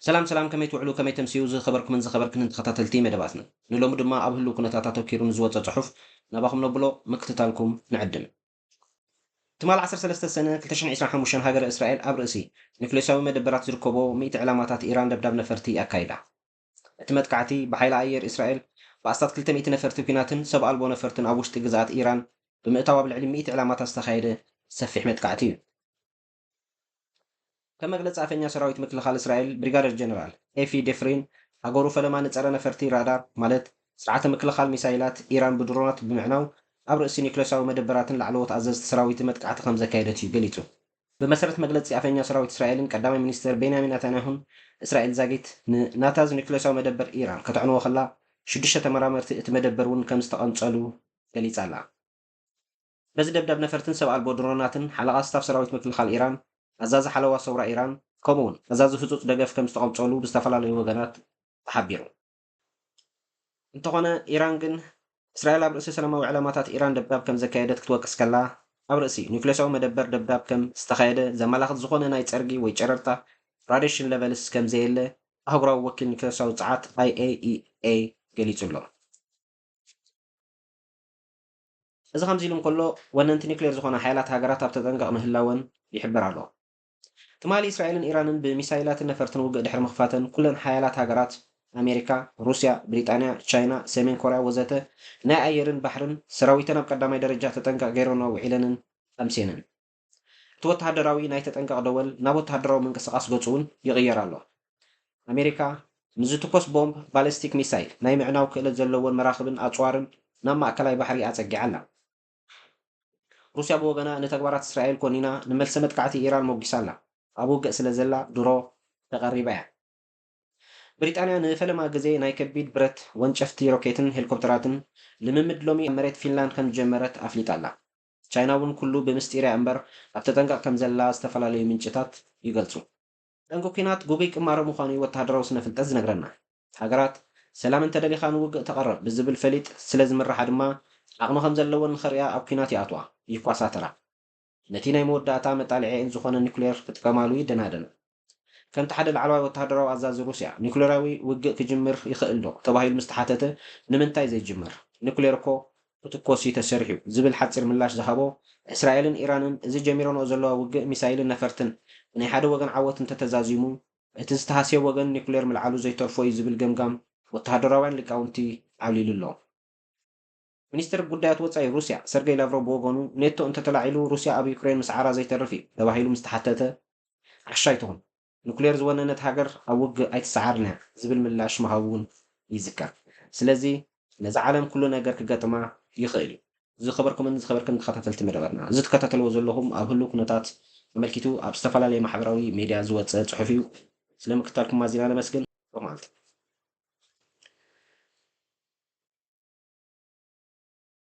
ሰላም ሰላም፣ ከመይ ትውዕሉ፣ ከመይ ተምስዩ ዝኸበርኩምን ዝኸበርክንን ተኸታተልቲ መደባትና? ንሎሚ ድማ ኣብ ህሉው ኩነታት ኣተኪሩ ንዝወጸ ጽሑፍ ናባኹም ነብሎ፣ ምክትታልኩም ንዕድም። ትማል ዓሰርተ ሰለስተ ሰነ ክልተ ሽሕን ዕስራን ሓሙሽተን ሃገረ እስራኤል ኣብ ርእሲ ኒክሌሳዊ መደበራት ዝርከቦ ሚእቲ ዕላማታት ኢራን ደብዳብ ነፈርቲ ኣካይዳ። እቲ መጥቃዕቲ ብሓይሊ ኣየር እስራኤል ብኣስታት ክልተ ሚእቲ ነፈርቲ ኲናትን ሰብ ኣልቦ ነፈርትን ኣብ ውሽጢ ግዝኣት ኢራን ብምእታው ኣብ ልዕሊ ሚእቲ ዕላማታት ዝተኻየደ ሰፊሕ መጥቃዕቲ እዩ። ከም መግለጺ ኣፈኛ ሰራዊት ምክልኻል እስራኤል ብሪጋደር ጀነራል ኤፊ ዴፍሪን፣ ሃገሩ ፈለማ ንጸረ ነፈርቲ ራዳር ማለት ስርዓተ ምክልኻል ሚሳይላት ኢራን ብድሮናት ብምዕናው ኣብ ርእሲ ኒክሌሳዊ መደበራትን ላዕለዎት ኣዘዝቲ ሰራዊት መጥቃዕቲ ከም ዘካየደት እዩ ገሊጹ። ብመሰረት መግለጺ ኣፈኛ ሰራዊት እስራኤልን ቀዳማይ ሚኒስትር ቤንያሚን ናታንያሁን፣ እስራኤል ዛጊት ንናታንዝ ኒክሌሳዊ መደበር ኢራን ከተዕንዎ ከላ ሽዱሽተ ተመራመርቲ እቲ መደበር እውን ከም ዝተቐንጸሉ ገሊጻ ኣላ። በዚ ደብዳብ ነፈርትን ሰብ ኣልቦ ድሮናትን ሓለቓ ስታፍ ሰራዊት ምክልኻል ኢራን፣ ኣዛዚ ሓለዋ ሰውራ ኢራን፣ ከምኡ እውን ኣዛዚ ህጹጽ ደገፍ ከም ዝተቐንጸሉ ብዝተፈላለዩ ወገናት ተሓቢሩ። እንተኾነ ኢራን ግን እስራኤል ኣብ ርእሲ ሰላማዊ ዕላማታት ኢራን ደብዳብ ከም ዘካየደት ክትወቅስ ከላ፣ ኣብ ርእሲ ኒውክሌሳዊ መደበር ደብዳብ ከም ዝተኻየደ ዘመላኽት ዝኾነ ናይ ጸርጊ ወይ ጨረርታ ራዲሽን ለቨልስ ከም ዘየለ ኣህጉራዊ ወኪል ኒውክሌሳዊ ጸዓት ኣይ ኤ ኢ ኤ ገሊጹ ኣሎ። እዚ ከምዚ ኢሉ እንከሎ፣ ወነንቲ ኒውክሌር ዝኾና ሓያላት ሃገራት ኣብ ተጠንቀቕ ምህላወን ይሕበር ኣሎ። ትማሊ እስራኤልን ኢራንን ብሚሳይላትን ነፈርትን ውግእ ድሕሪ ምኽፋተን፣ ኩለን ሓያላት ሃገራት ኣሜሪካ፣ ሩስያ፣ ብሪጣንያ፣ ቻይና፣ ሰሜን ኮርያ ወዘተ ናይ ኣየርን ባሕርን ሰራዊተን ኣብ ቀዳማይ ደረጃ ተጠንቀቕ ገይረንኦ ውዒለንን ኣምሴንን። እቲ ወተሃደራዊ ናይ ተጠንቀቕ ደወል ናብ ወተሃደራዊ ምንቅስቓስ ገጹ እውን ይቕየር ኣሎ። ኣሜሪካ ንዝትኮስ ቦምብ ባሊስቲክ ሚሳይል ናይ ምዕናው ክእለት ዘለወን መራኽብን ኣጽዋርን ናብ ማእከላይ ባሕሪ ኣጸጊዓ ኣላ። ሩስያ ብወገና ንተግባራት እስራኤል ኮኒና ንመልሰ መጥቃዕቲ ኢራን ሞጊሳ ኣላ። ኣብ ውግእ ስለ ዘላ ድሮ ተቐሪባ እያ። ብሪጣንያ ንፈለማ ግዜ ናይ ከቢድ ብረት ወንጨፍቲ ሮኬትን ሄሊኮፕተራትን ልምምድ ሎሚ ኣብ መሬት ፊንላንድ ከም ዝጀመረት ኣፍሊጣ ኣላ። ቻይና እውን ኩሉ ብምስጢር እያ እምበር ኣብ ተጠንቀቕ ከም ዘላ ዝተፈላለዩ ምንጭታት ይገልጹ። ጠንቂ ኲናት ግጉይ ቅማረ ምዃኑ እዩ ወተሃደራዊ ስነ ፍልጠት ዝነግረና። ሃገራት ሰላም እንተደሊኻ ንውግእ ተቐረብ ብዝብል ፈሊጥ ስለ ዝምርሓ ድማ ዓቕሚ ከም ዘለወን ንኸርእያ ኣብ ኲናት ይኣትዋ፣ ይኳሳተራ። ነቲ ናይ መወዳእታ መጣልዒአን ዝኾነ ኒኩሌር ክጥቀማሉ ይደናደና። ከምቲ ሓደ ላዕለዋይ ወተሃደራዊ ኣዛዚ ሩስያ ኒኩሌራዊ ውግእ ክጅምር ይኽእል ዶ ተባሂሉ ምስ ተሓተተ፣ ንምንታይ ዘይጅምር? ኒኩሌር እኮ ክትኮስ እዩ ተሰሪሑ ዝብል ሓጺር ምላሽ ዝሃቦ፣ እስራኤልን ኢራንን እዚ ጀሚረንኦ ዘለዋ ውግእ ሚሳይልን ነፈርትን ብናይ ሓደ ወገን ዓወት እንተተዛዚሙ፣ እቲ ዝተሃስየ ወገን ኒኩሌር ምልዓሉ ዘይተርፎ እዩ ዝብል ገምጋም ወተሃደራውያን ሊቃውንቲ ዓብሊሉ ኣሎ። ሚኒስትር ጉዳያት ወጻኢ ሩስያ ሰርገይ ላቭሮቭ ብወገኑ፣ ኔቶ እንተተላዒሉ ሩስያ ኣብ ዩክሬን ምስዓራ ዘይተርፍ እዩ ተባሂሉ ምስ ተሓተተ፣ ዓሻ ኣይትኹን፣ ኑክሌር ዝወነነት ሃገር ኣብ ውግእ ኣይትሰዓርን እያ ዝብል ምላሽ ምሃቡ እውን ይዝከር። ስለዚ ነዛ ዓለም ኩሉ ነገር ክገጥማ ይኽእል እዩ። ዝኸበርኩምን ዝኸበርክን ተኸታተልቲ መደባትና፣ እዚ ትከታተልዎ ዘለኹም ኣብ ህሉው ኩነታት ኣመልኪቱ ኣብ ዝተፈላለየ ማሕበራዊ ሜድያ ዝወጸ ጽሑፍ እዩ። ስለ ምክታልኩም ኣዚና ነመስግን።